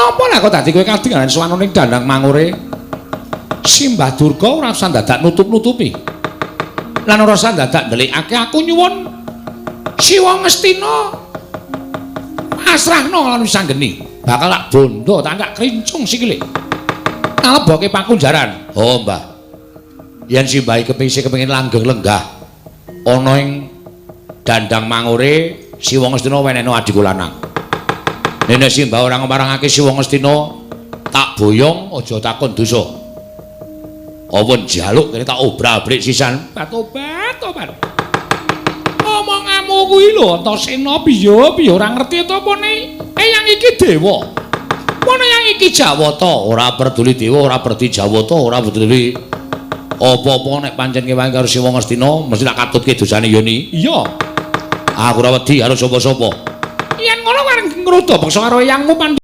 Napa lah kok dadi kowe kadingalan sowan ning dandang mangure? Simbah Durga ora usah dadak nutup-nutupi. Lan ora usah dadak ndelikake aku nyuwun Siwa Ngastina pasrahno lan wisanggeni. Bakal tak bondo tak krincung sikile. Naleboke pakunjaran. Oh, Mbah. Yen Simbah kepingin kepengin langgeng lenggah ana ing dandang mangure Siwa Ngastina wenehno adhiku lanang. Nek Simbah ora ngmarangake Siwa Ngastina tak boyong aja takon dosa. Apa njaluk kene tak obrak-abrik sisan. Tobat, tobat. Omonganmu kuwi lho Antasena piye piye ora ngerti to apa ne? Eyang iki dewa. Mana yang iki Jawata? Ora peduli dewa, ora peduli Jawata, ora peduli apa-apa nek pancen kewangi karo Siwa Ngastina mesti tak katutke dosane Yoni. Iya. Aku ora wedi karo sapa-sapa. Yen ngono areng ngruda bangsa karo eyangmu.